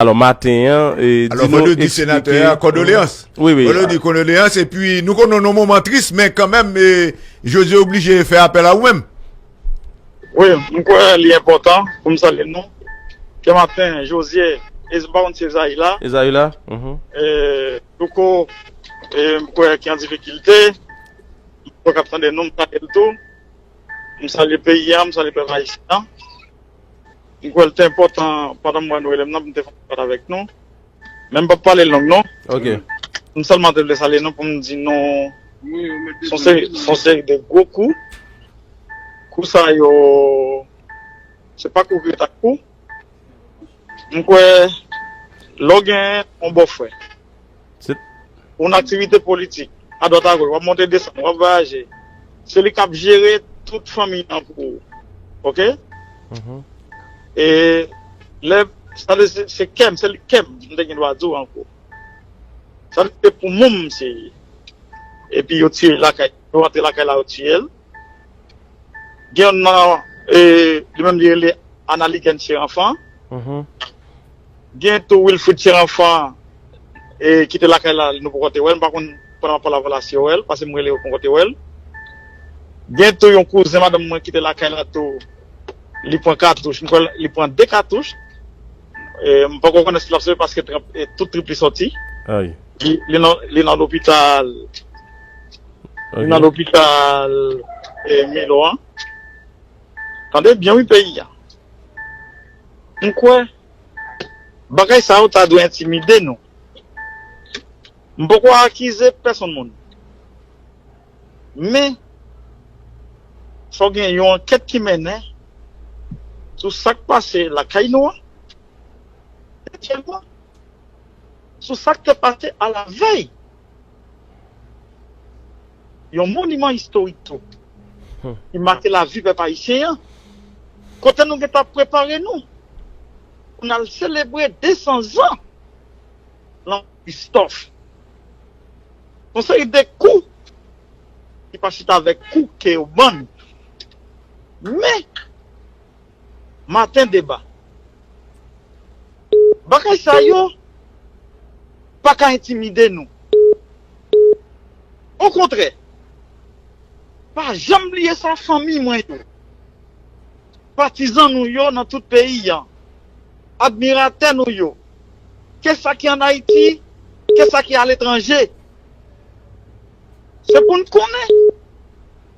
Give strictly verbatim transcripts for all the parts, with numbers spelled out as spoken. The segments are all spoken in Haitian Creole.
Alò, maten an, e, alò, di nou, fò nou di eksplike senatè a kondoleyans. Wi, wi. Fò nou di kondoleyans, epi nou konnen nou nan moman tris, men kanmenm, e, Jozye oblije fè apèl a ou menm. Wi, m kwè li enpòtan pou m salye nou. Kè maten, Jozye, e m pa konn si Ezayi la. Ezayi la? Mhm. E, Louko, e, m kwè ki an difikilte. M kwè k ap tande nou, m salye l tou. M salye peyi a, m salye pèp ayisyen an. M kwè l te enpòtan pandan m wè nou rele m nan pou m te fè yon pale avèk nou. Men m p ap pale long non. Ok. M sèlman te vle salye nou pou m di nou se yon seri, se yon seri de gwo kou. Kou sa yo, se pa kou ki ret ak kou. M kwè lè w gen yon bòfrè, yon aktivite politik, adwat agoch, w ap monte desann, w ap vwayaje. Se li k ap jere tout fanmi an pou ou. Ok? Mhm. E lè, sa vle di se, se kè m, se li kè m, m te gen dwa di w ankò. Sa vle di se pou moun m se ye. Epi yo tiye l lakay, yo rantre lakay la, yo tiye l. Gen youn nan, e, li menm li rele Analiken Cheranfan. Mhm. Gen tou Wilfrid Cheranfan, e, ki te lakay la, nou poko te wè l. M pa konn pandan m ap pale avè w la si yo wè l, paske m rele yo poko te wè l. Gen tou yon kouzen madanm mwen ki te lakay la tou, li pran katouch, m kwè li pran de katouch. E, m poko konnen si l ap sove paske trip, e, tout trip li sòti. Ay. Li, li nan, li nan lopital. Ok. Li nan lopital, e, Milo an. Tande byen wi peyi a. M kwè bagay sa yo ta dwe entimide nou. M poko akize pèsonn moun. Men, fò gen yon ankèt ki mennen sou sa k pase lakay nou an. Dezyèmman, sou sa k te pase alavèy yon moniman istorik tou, hmm, ki make lavi pèp ayisyen an, kote nou gentan prepare nou pou n al selebre de san zan Lanmò Kristòf. Yon seri de kou ki pa chita avèk kou ke yo ban n. Men, maten deba. Bagay sa yo pa ka entimide nou. Okontrè, pa janm bliye sa fanmi mwen yo, patizan nou yo nan tout peyi an, admiratè nou yo, ke sa ki ann Ayiti, ke sa ki aletranje. Se pou n konnen,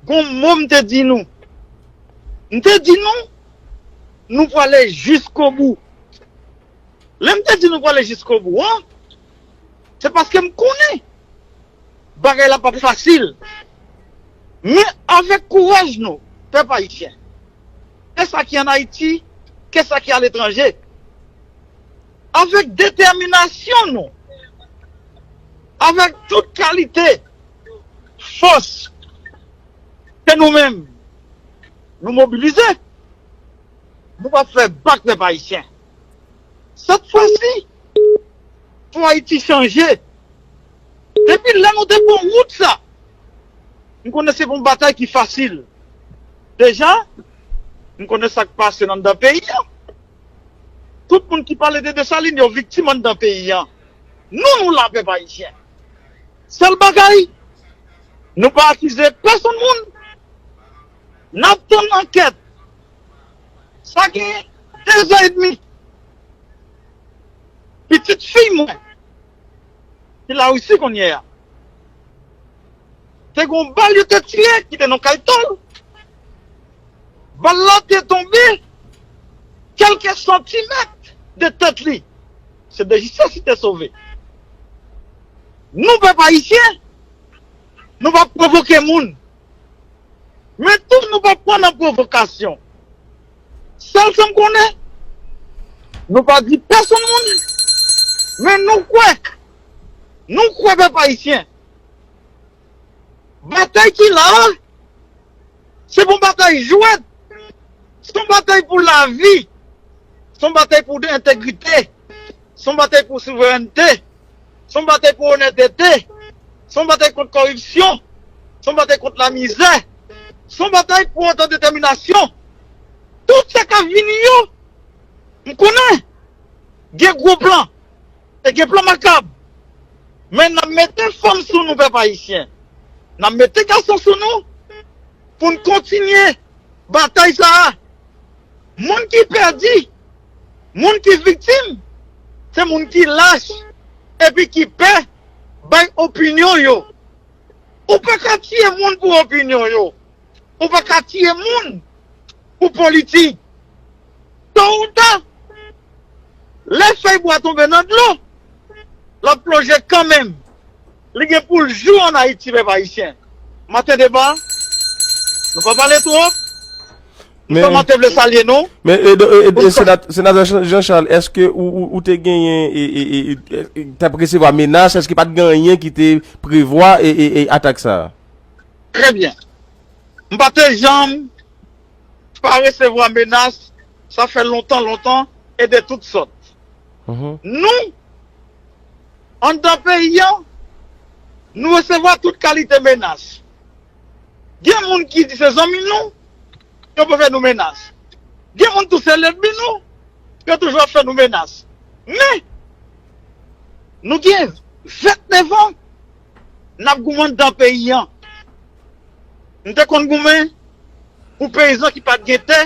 gon mo m te di nou. M te di nou, nou prale jiskobou. Lè m te di nou prale jiskobou an, se paske m konnen bagay la p ap fasil. Men avèk kouraj nou, pèp ayisyen, ke sa ki ann Ayiti, ke sa ki aletranje, avèk detèminasyon nou, avèk tout kalite fòs ke nou menm nou mobilize, nou p ap fè bak pèp ayisyen. Sèt fwa si, pou Ayiti chanje. Depi lè nou te pran wout sa, m konnen se pa yon batay ki fasil. Deja, m konnen sa k pase nan anndan peyi a. Tout moun ki pale de Desalin, yo viktim anndan peyi a. Nou, nou la, pèp ayisyen. Sèl bagay, nou pa akize pèsonn moun. N ap tann ankèt. Sa gen de zan edmi. Pitit fi mwen, ki Larisi kounye a, te gen yon bal yo te tire ki te nan kay to l. Bal la te tonbe kèlke santimèt de tèt li. Se de jistès li te sove. Nou, pèp ayisyen, nou p ap pwovoke moun. Men tou, nou p ap pran nan pwovokasyon. Sèl sa m konnen, nou pa di pèsonn moun, men nou kwè, nou kwè, pèp ayisyen. Batay ki la a, se pa yon batay jwèt. Se yon batay pou lavi. Se yon batay pou entegrite. Se yon batay pou souverènte. Se yon batay pou onètete. Se yon batay kont kòripsyon. Se yon batay kont lamizè. Se yon batay pou otodetèminasyon. Tout sa k ap vini yo, m konnen Gen gwo plan. E gen plan makab. Men n ap mete fanm sou nou, pèp ayisyen. N ap mete gason sou nou pou n kontinye batay sa a. Moun ki pèdi, moun ki viktim, se moun ki lach epi ki pè bay opinyon yo. Ou pa ka tiye moun pou opinyon yo. Ou pa ka tiye moun pou politik. To ou ta, lè fèy bwa tonbe nan dlo, l ap plonje kanmenm. Li gen pou l jou ann Ayiti, pèp ayisyen. Maten deba, nou pa pale twòp. Men, Kòman te vle salye nou? Men, e, e, e, e, senat- senatè Jean- Jean Charles, èske ou, ou, ou te genyen, e, e, e, e, e, t ap resevwa menas? Èske pa t gen anyen ki te prevwa e, e, e atak sa a? Trè byen. M pa te janm pa resevwa menas, sa fè lontan, lontan, e de tout sòt. Nou, anndan peyi an, nou resevwa tout kalite menas. Gen moun ki di se zanmi nou, yo pou fè nou menas. Gen moun tou se lènmi nou, yo toujou ap fè nou menas. Men, nou gen ventnevan, n ap goumen anndan peyi an. M te konn goumen pou peyizan ki pa t gen tè.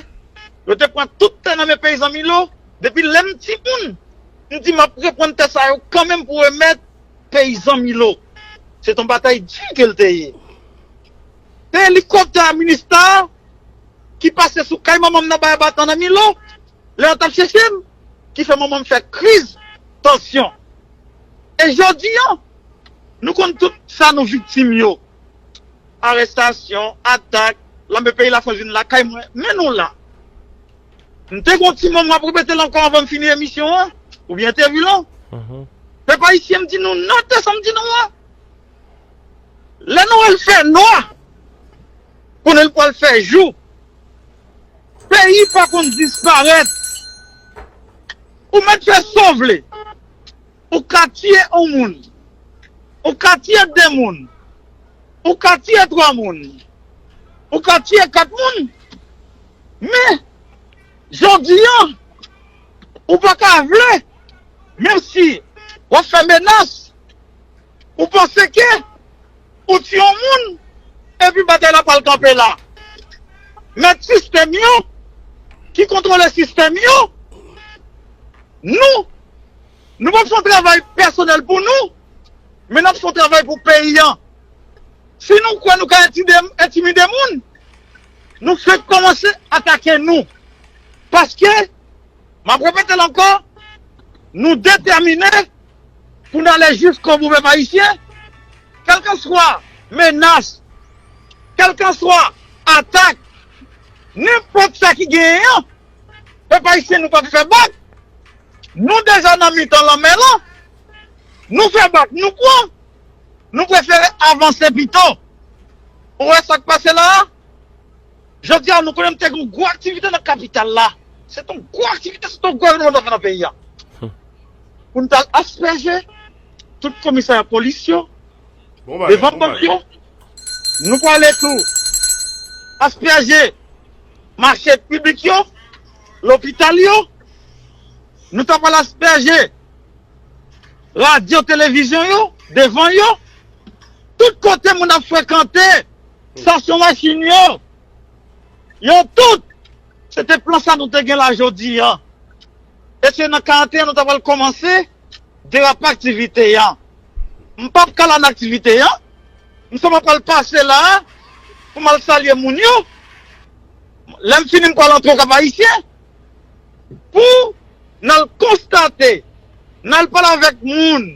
Yo te pran tout tè nan men peyizan Milo. Depi lè m timoun, m di m ap reprann tè sa yo kanmenm pou remèt peyizan Milo. Se t on batay di ke l te ye. Se elikoptè a Minista ki pase sou kay manman m nan Bay Batan nan Milo, lè yo t ap chèche m, ki fè manman m fè kriz tansyon. E jodi an, nou konn tout sa nou viktim yo. Arèstasyon, atak, lame peyi Lafrans vin lakay mwen, men nou la. M te gen yon ti mo m ap repete l ankò anvan m fini emisyon an, oubyen entèvyou lan. Pèp ayisyen, m di nou nòte sa m di nou an. Lè nou wè l fè nwa, konnen l pral fè jou. Peyi pa konn disparèt. Ou mèt fè sa w vle. Ou ka tiye yon moun. Ou ka tiye de moun. Ou ka tiye twa moun. Ou ka tiye kat moun. Men, jodi an, ou pa ka vle, menm si w ap fè menas, ou panse ke ou tiye yon moun, epi batay la pral kanpe la. Mèt sistèm yo, ki kontwole sistèm yo, nou, nou p ap fè yon travay pèsonèl pou nou, men n ap fè yon travay pou peyi an. Si nou kwè nou ka entide- entimide moun, nou fenk kòmanse atake nou. Paske, m ap repete l ankò, nou detèmine pou n ale jiskobou, pèp ayisyen, kèlkanswa menas, kèlkanswa atak, nenpòt sa ki genyen an, pèp ayisyen, nou p ap fè bak. Nou deja nan mitan lanmè lan. Nou fè bak, nou pran. Nou prefere avanse pito. Ou wè sa k pase la a? Jodi a, nou konnen m te gen yon gwo aktivite nan kapital la. Se t on gwo aktivite, se t on gwo evènman nou t ap fè nan peyi a. Pou n t al aspèje tout komisarya polis yo, devan bank yo. Nou prale tou aspèje mache piblik yo, lopital yo. Nou ta pral aspèje radyo, televizyon yo, devan yo. Tout kote moun ap frekante, estasyon machin yo. Yo tout, se te plan sa nou te gen la jodi a. E se nan karanteyen nou ta pral kòmanse derape aktivite a. M p ap ka la nan aktivite a. M sèlman pral pase la a pou m al salye moun yo. Lè m fini, m pral antre Kap Ayisyen pou n al konstate, n al pale avèk moun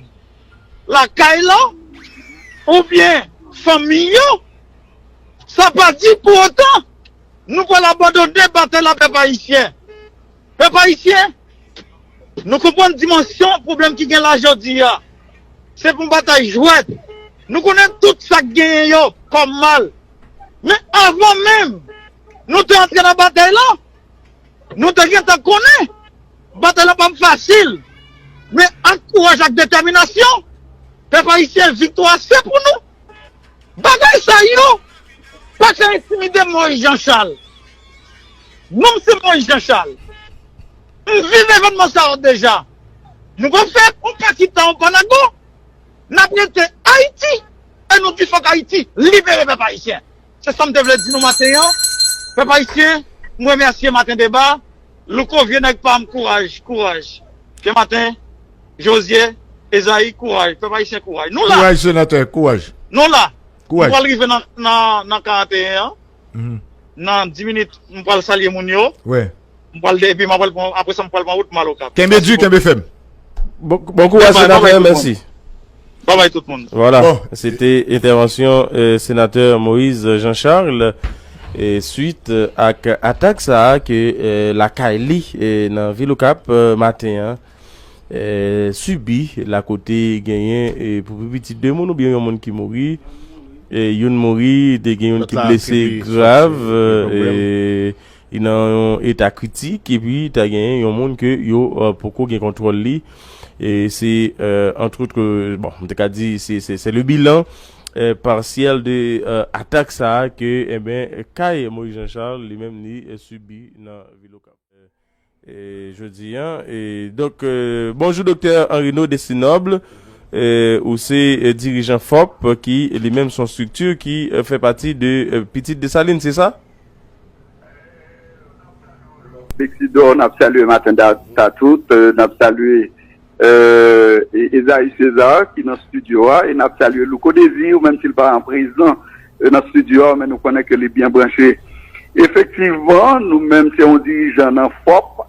lakay la, oubyen fanmi yo. Sa pa di pou otan nou pral abandone batay la, pèp ayisyen. Pèp ayisyen, nou konprann dimansyon pwoblèm ki gen la jodi a. Se pou batay jwèt. Nou konnen tout sa k genyen yo kòm mal. Men avan menm nou te antre nan batay la, nou te gentan konnen batay la p ap fasil. Men ak kouraj, ak detèminasyon, pèp ayisyen, viktwa se pou nou. Bagay sa yo pa ka entimide Moïse Jean Charles. Non m se Moïse Jean Charles. M viv evènman sa yo deja. Nou p ap fè yon pati tan yon panago. N ap rete Ayiti. E nou di fòk Ayiti libere pèp ayisyen. Se sa m te vle di nou maten an. Pèp ayisyen, m remèsye Maten Deba. Louko, vye nèg pa m, kouraj, kouraj. Vye Maten, Jozye, Ezayi, kouraj. Pèp ayisyen, kouraj. Nou la. Kouraj, senatè, kouraj. Nou la. Kouraj. Nou pral rive nan, nan, nan karannteyen an. Mhm. Nan dis minit, m pral salye moun yo. Wi. M pral de-, epi m pral pran, apre sa, m pral pran wout, m al Okap. Kenbe di, kenbe fèm. Bon, bon kouraj, senatè, mèsi. Babay tout moun. Vwala, se te entèvansyon, euh, senatè Moïse Jean Charles, e swit, euh, ak atak sa a ke, euh, lakay li, euh, nan vil Okap, euh, maten an, euh, sibi, la kote genyen, euh, pou pi piti de moun oubyen yon moun ki mouri, e youn mouri, te gen youn ki blese grav, euh, e li nan yon eta kritik, epi ta genyen yon moun ke yo, euh, poko gen kontwòl li. E se, euh, entre autres, bon, m te ka di, se, se, se le bilan, euh, partiel de, euh, atak sa a ke, enben, kay Moïse Jean Charles, li menm, li, euh, sibi nan vil Okap. E jodi a, e donk, euh, bonjou, Doktè Henrino Destinoble. Euh, ou se, euh, dirijan fòp, ki li menm se yon estrikti ki, euh, fè pati de, euh, Pitit Desalin, se sa? Meksidò, n ap salye Maten Deba tout, euh, n ap salye, euh, e-, Ezayi César ki nan estidyo a, e n ap salye Louko Désir, menm si l pa prezan, euh, nan estidyo a, men nou konnen ke li byen branche. Efektivman, nou menm se yon dirijan nan fòp,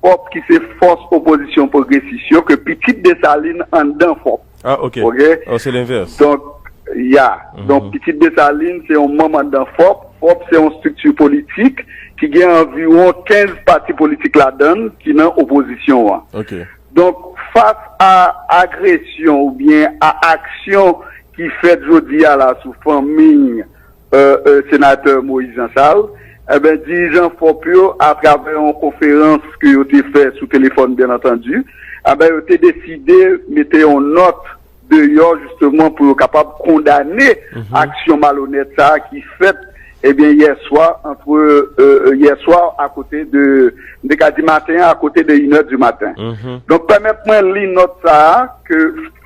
fòp ki se Fòs Opozisyon Pwogresis yo, ke Pitit Desalin anndan fòp. Ah, ok. Ok? Oh, se lenvès. Donk, ya. Mhm. Donk, Pitit Desalin se yon manm anndan fòp. fòp se yon estrikti politik ki gen anviwon kenz pati politik ladan l ki nan opozisyon an. Ok. Donk, fas a agresyon oubyen a aksyon ki fèt jodi a la sou fanmi, euh, euh, senatè Moïse Jean Charles, enben, dirijan fòp yo, atravè yon konferans ke yo te fè sou telefòn, byen antandi, enben, yo te deside mete yon nòt deyò, jisteman, pou yo kapab kondane aksyon malonèt sa a ki fèt, ebyen, yè swa, antre, euh, yè swa, akote de, m te ka di maten an, akote de inè di maten. Donk, pèmèt mwen li nòt sa a ke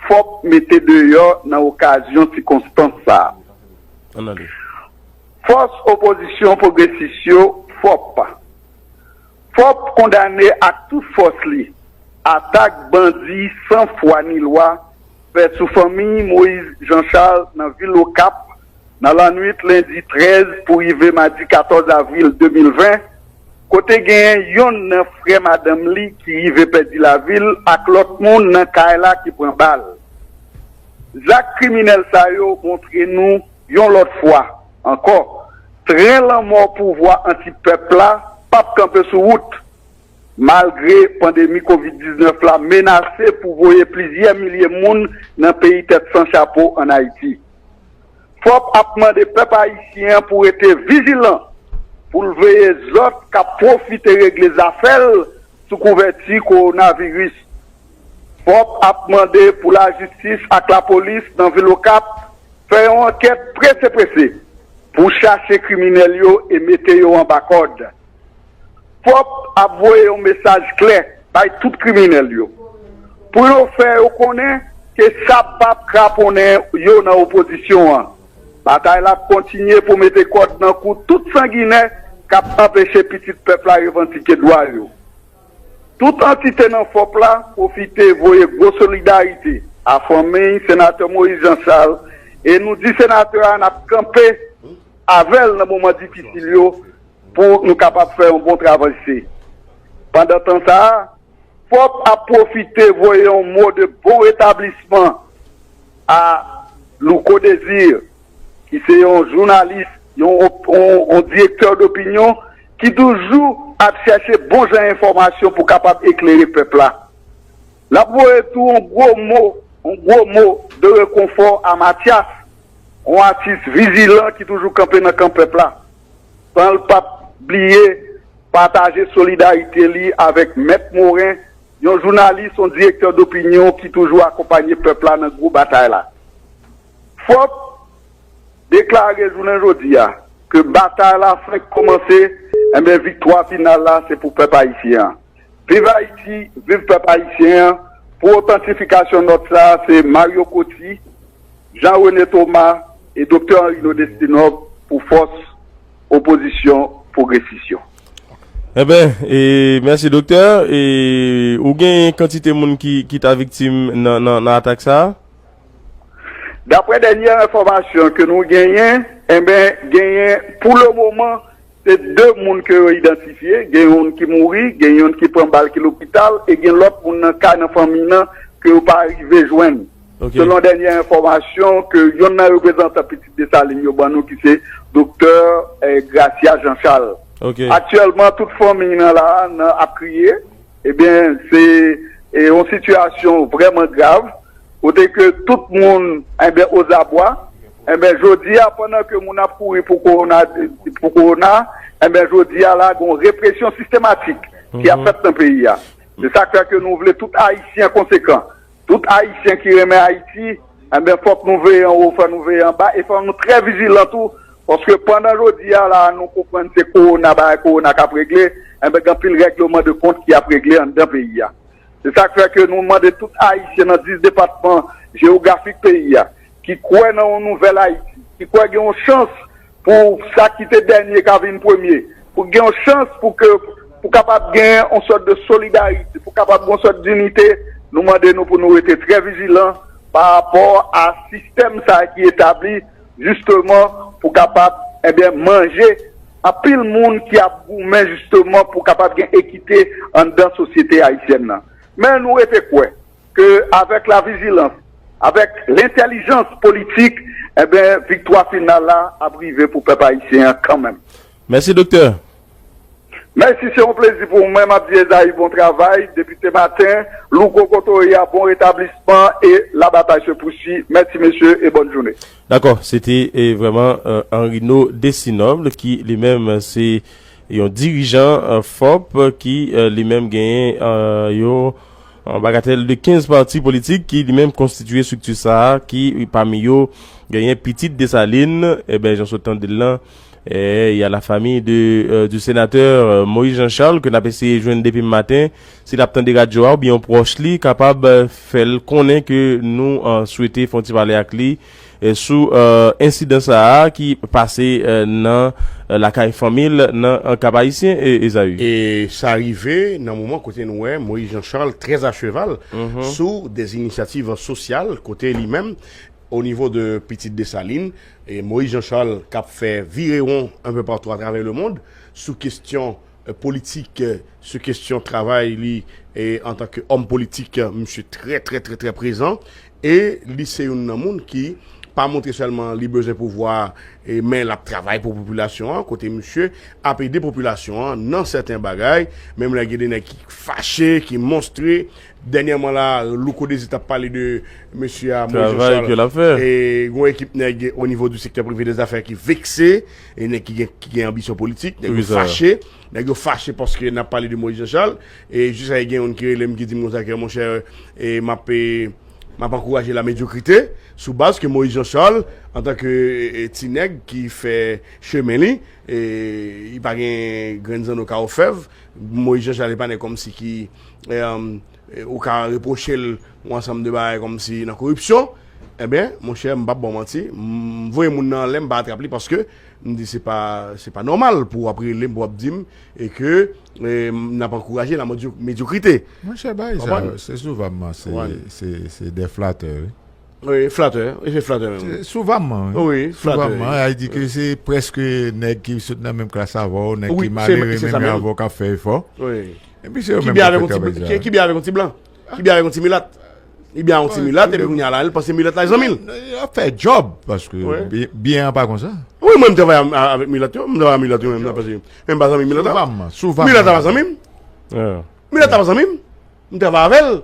fòp mete deyò nan okazyon sikonstans sa a. Ann ale. Fòs opozisyon pwogresis yo, fòp. Fòp kondane ak tout fòs li atak bandi san fwa ni lwa fè sou fanmi Moïse Jean Charles nan vil Okap nan lannwit lendi trèz pou rive madi katòz avril de mil ven, kote genyen yonn nan frè madanm li ki rive pèdi lavi l ak lòt moun nan kay la ki pran bal. Zak kriminèl sa yo montre nou yon lòt fwa ankò, tren lanmò pouvwa anti-pèp la p ap kanpe sou wout, malgre pandemi kovid diznèf la menase pou voye plizyè milye moun nan peyi tèt san chapo ann Ayiti. Fòp ap mande pèp ayisyen an pou rete vijilan, pou l veye zòt k ap pwofite regle zafè l sou kouvèti kowonaviris. Fòp ap mande pou lajistis ak lapolis nan vil Okap fè yon ankèt prese prese pou chache kriminèl yo e mete yo anba kòd. Fòp ap voye yon mesaj klè bay tout kriminèl yo, pou yo fè yo konnen ke sa p ap kraponnen yo nan opozisyon an. Batay la ap kontinye pou mete kòd nan kou tout sanginè k ap anpeche pitit pèp la revandike dwa yo. Tout antite nan fòp la pwofite voye gwo solidarite a fanmi senatè Moïse Jean Charles, e nou di senatè a n ap kanpe avè l nan moman difisil yo pou nou kapab fè yon bon travay se. Pandan tan sa a, fòp ap pwofite voye yon mo de bon retablisman a Louko Désir, ki se yon jounalis, yon, yon, yon direktè dopinyon ki toujou ap chèche bon jan enfòmasyon pou kapab eklere pèp la. L ap voye tou yon gwo mo, yon gwo mo de rekonfò a Mathias, yon atis vijilan ki toujou kanpe nan kan pèp la, san l p ap bliye pataje solidarite li avèk Mèt Moren, yon jounalis, yon direktè dopinyon ki toujou akonpanye pèp la nan gwo batay la. Fòp deklare jounen jodi a ke batay la fenk kòmanse, enben, viktwa final la se pou pèp ayisyen an. Viv Ayiti, viv pèp ayisyen an, Pou otantifikasyon nòt sa a, se Mario Coty, Jean René Thomas e Doktè Henrino Destinov pou fòs opozisyon pwogresis yo. Enben, e, mèsi doktè. E, ou gen kantite moun ki, ki ta viktim nan, nan, nan atak sa a? Daprè dènyè enfòmasyon ke nou genyen, enben, genyen pou le moman, se de moun ke yo idantifye, gen youn ki mouri, gen youn ki pran bal ki lopital, e gen lòt moun nan kay nan fanmi nan ke yo pa rive jwenn. Ok. Selon dènyè enfòmasyon ke yonn nan reprezantan Pitit Desalin yo ban nou ki se Doktè eh, Gracia Jean Charles. Ok. Aktyèlman, tout fanmi nan la nan ap kriye. Ebyen, se e, yon sitiyasyon vrèman grav. Kote ke tout moun, enben, ozabwa. Enben, jodi a, pandan ke moun ap kouri pou kowona, pou kowona, enben, jodi a la, gon represyon sistematik ki ap fèt nan peyi a. Se sa k fè ke nou vle tout Ayisyen konsekan. Tout Ayisyen ki renmen Ayiti, enben, fòk nou veye anwo, fòk nou veye anba, e fòk nou trè vijilan tou, paske pandan jodi a la, nou konprann se kowona, bagay kowona k ap regle, enben, gen anpil règleman de kont ki ap regle anndan peyi a. Se sa k fè ke nou mande tout Ayisyen nan dis depatman jewografik peyi a, ki kwè nan yon nouvèl Ayiti, ki kwè gen yon chans pou sa ki te dènye ka vin premye, pou gen yon chans pou ke pou kapab gen yon sòt de solidarite, pou kapab gen yon sòt dinite, nou mande nou pou nou rete trè vijilan pa rapò a sistèm sa ki etabli jisteman pou kapab, ebyen, manje anpil moun ki ap goumen jisteman pou kapab gen ekite anndan sosyete ayisyèn nan. Men nou rete kwè ke avèk lavijilans, avèk lentèlijans politik, enben, viktwa final la ap rive pou pèp ayisyen an kanmenm. Mèsi doktè. Mèsi, se yon plezi pou mwen. M ap di Ezayi bon travay. Depi te maten, Louko Kotoya, bon retablisman e labatay se pousi. Mèsi mesye e bòn jounen. Dakò, se te e, vrèman e, Henrino Desinoble ki li menm se yon dirijan e, fòp ki e, li menm genyen e, yon an bagatèl de kenz pati politik ki li menm konstitye estrikti sa a, ki pami yo genyen Pitit Desalin, enben, jan sot tande l lan, e, y a la famille de, e, du sénateur e, Moïse Jean Charles, ke n ap eseye jwenn depi maten, si l ap tande radyo a oubyen yon pwòch li kapab e, fè l konnen ke nou e, swete fè yon ti pale ak li e, sou e, ensidan sa a ki pase e, nan e, lakay fanmi l nan e, Kap Ayisyen e, Ezayi. E sa rive nan moman kote nou wè Moïse Jean Charles trè acheval sou des initiatives sociales kote li menm o nivo de Pitit Desalin, e Moïse Jean Charles k ap fè virewon un peu partout à travers le monde sou kesyon e, politik, e, sou kesyon travay li e, antanke òm politik, e, misye trè, trè, trè, trè prezan. E li se youn nan moun ki pa montre sèlman li bezwen pouvwa, e, men l ap travay pou popilasyon an, kote misye ap ede popilasyon an nan sèten bagay, menm lè gen de nèg ki fache, ki monstre. Dènyèman la, Louko Dezi t ap pale de mesye a, Moïse Jean Charles. E yon ekip nèg o nivo di sektè prive dè zafè ki vekse, e nèg ki gen, ki gen anbisyon politik, nèg yo fache. Nèg yo fache paske n ap pale de Moïse Jean Charles. E jiskaske gen youn ki rele m ki di m konsa ke monchè, e m ap, e, m ap ankouraje la medyokrite sou baz ke Moïse Jean Charles, antanke e, e, ti nèg ki fè chemen li, e, li pa gen grenn zanno ka ofèv. Moïse Jean Charles e pa nèg kòmsi ki, e, e, ou ka repwoche l yon ansanm de bagay kòmsi nan koripsyon. Ebyen, monchè, m p ap ba w manti, m voye moun nan anlè, m pa atrap li paske m di se pa, se pa nòmal pou w ap rele m, pou w ap di m, e ke e, n ap ankouraje la medyo- medyokrite. Monchè, bagay sa yo, se sou vam man, se, se, se de flatè, wi. Wi, flatè, e se flatè menm. Se sou vam man, wi. Wi, Sou vam man, flatè. Ay di ke se prèske nèg ki sot nan menm klas avè w, nèg Wi, ki se- malere se sa menm menm. Avè w k ap fè efò. Wi. Epi se yo Ki menm byen k avèk ap yon fè ti travay blan? sa. Ki, ki byen avèk yon ti blan? Ki byen avèk yon ti milat? Li byen avèk yon ti milat, epi kounye a la, li panse milat la se zanmi l. Yo ap fè djòb, paske Wi. byen, byen an pa konsa. Wi, mwen, m travay a- a- avèk milat yo, m travay a milat yo menm, nan pase. Menm pa zanmi milat la. Sou vam man, sou vam Milat la man. pa zanmi m. Yeah. Milat la pa zanmi m. M travay avè l.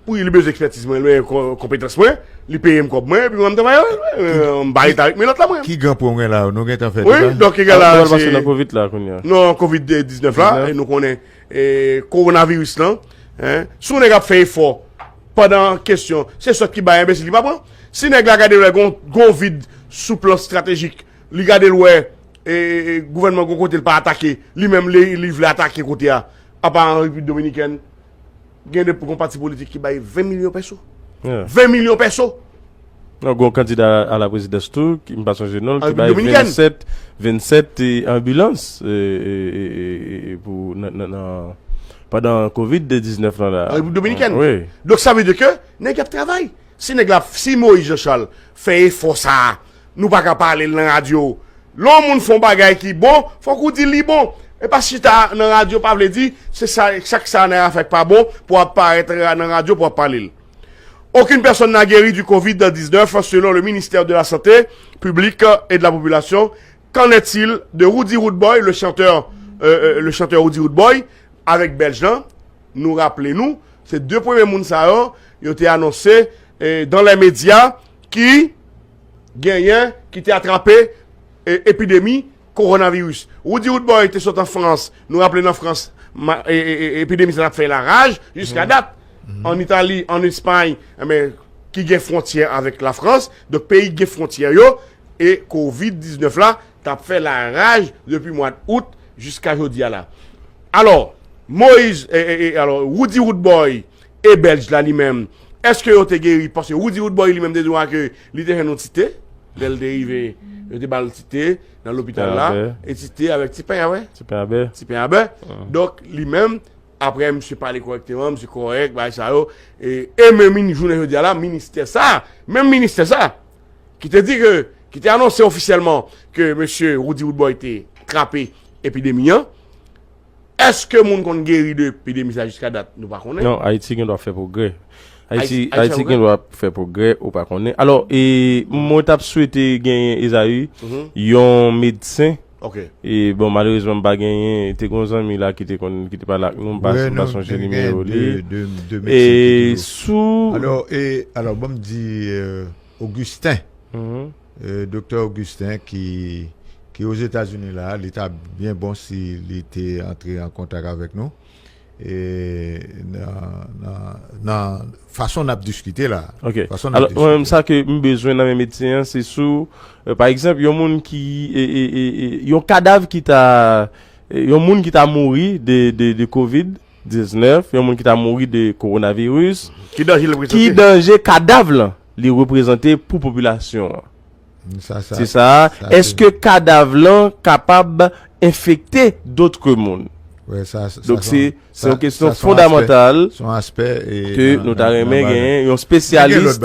Pou li bezwen ekspètiz mwen, li bezwen ko- konpetans mwen, li peye m kòb mwen, epi mwen, m travay avè l. E, m pa rete avèk milat la, mwen. Ki gran pwoblèm la, nou gentan fè Wi, deja? donk, egal la, Pral pase se- nan kovid la kounye a. Non, kovid diznèf la, e nou konnen, e, kowonaviris lan, en, si yon nèg ap fè efò pandan kesyon, se sòt ki bay enbesil ki pa pran. Si nèg la gade lè gon, gon vid sou plan estratejik, li gade l wè, e, e, e, gouvènman gon kote l pa atake, li menm li, li vle atake kote a, apa an Repiblik Dominikèn, Gen de gon pati politik ki bay ven milyon peso. Yeah. Ven milyon peso. Non, gon kandida a la prezidans tou, ki m pa sonje non l, ki bay vennsèt, vennsèt anbilans e, e, e, e, e, pou nan, nan, nan, pandan kovid diznèf lan la. An Repiblik Dominikèn. Wi. Donk sa vle di ke nèg y ap travay. Si nèg la, si Moïse Jean Charles fè efò sa a, nou pa ka pale l nan radyo. Lè yon moun fè yon bagay ki bon, fòk ou di li bon. E pa chita nan radyo pa vle di se sa, chak sa nan afè k pa bon pou ap parèt ra- nan radyo pou ap pale l. Aucune personne n'a guéri du covid dix-neuf selon le ministère de la Santé publique et de la Population. Qu'en est-il de Roody Roodboy, le chanteur, euh, euh, le chanteur Roody Roodboy, avèk Bèlj lan? Nou raple nou, se de premye moun sa yo, yo te anonse eh, dans les médias ki genyen, ki te atrape eh, epidemi kowonaviris. Roody Roodboy te sot an Frans. Nou raple nan Frans, ma- e- e- e- epidemi sa t ap fè laraj jiska dat. An Itali, an Espay, enben, ki gen fwontyè avèk Lafrans, donk peyi ki gen fwontyè yo, e kovid diznèf la t ap fè laraj depi mwa out jiska jodi a la. Alò, Moïse, e, e, e, alò, Roody Roodboy e Bèlj la li menm, èske yo te geri? Paske Roody Roodboy li menm te di w ke li te jwenn yon ti te, lè l te rive, yo te ba l ti te nan lopital la, e ti te avèk ti pen a bè. Ti pen a bè. Ti pen a bè. Donk, li menm, apre misye pale kòrèkteman, misye kòrèk, bagay sa yo, e, e menm jounen jodi a la, ministè sa, menm ministè sa, ki te di ke, ki te anonse ofisyèlman ke mesye Roody Roodboy te trape epidemi an, èske moun konn geri de epidemi sa jiska dat? Nou pa konnen. Non, Ayiti gen dwa fè pwogrè. Ayiti, Ayiti, Ayiti gen dwa fè pwogrè, ou pa konnen. Alò, e, mwen t ap swete genyen, Ezayi, yon medsen. Ok. E, bon, malerezman, m pa genyen. Te gen yon zanmi la ki te konn, ki te pale ak nou, m pa, m pa sonje nimewo li. E sou. Alò, e, alò, bon, m di, euh, Augustin. Mhm. Euh, Doktè Augustin ki, ki Ozetazini la, li ta byen bon si li te antre an kontak avèk nou. E nan, nan, nan fason n ap diskite la. Ok. Fason n ap diskite. Alò, mwen menm, sa ke m bezwen nan men medsen an, se sou, euh, pa egzanp, yon moun ki, e, e, e, e, yon kadav ki ta, e, yon moun ki ta mouri de, de, de kovid diznèf, yon moun ki ta mouri de kowonaviris, ki danje l reprezante? Ki danje kadav lan li reprezante pou popilasyon an? Se sa. Èske kadav lan kapab enfekte dòt moun? Donk, se, se yon kesyon fondamantal ke nou ta renmen genyen yon espesyalis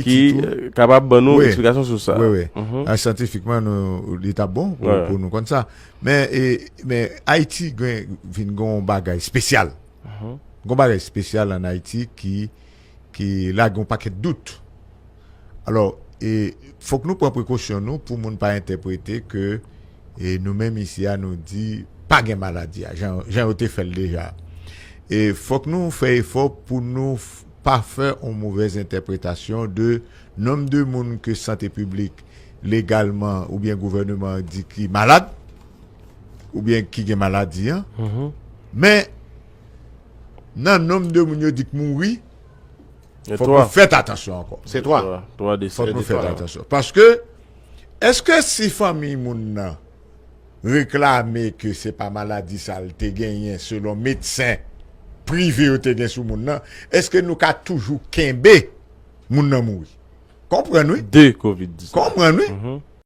ki kapab ban nou eksplikasyon sou sa. Wi, wi. Syantifikman, nou, li t ap bon pou, pou nou konn sa. Men, e, men Ayiti gen, vin gen yon bagay espesyal. Gen yon bagay espesyal ann Ayiti ki, ki lage yon pakèt dout. Alò, e, fòk nou pran prekosyon nou pou moun pa entèprete ke, e, nou menm isi a, nou di pa gen maladi a, jan, jan yo te fè l deja. E fòk nou fè efò pou nou f- pa fè yon movèz entèpretasyon de nonb de moun ke sante piblik legalman oubyen gouvèneman an di ki malad, oubyen ki gen maladi an. Men, nan nonb de moun yo di k mouri, fòk nou fèt atansyon ankò. Se twa. Fòk nou fèt atansyon. Paske, èske si fanmi moun nan reklame ke se pa maladi sa l te genyen selon medsen prive yo te gen sou moun nan, èske nou ka toujou kenbe moun nan mouri? Konprann, wi. De kovid diznèf. Konprann, wi.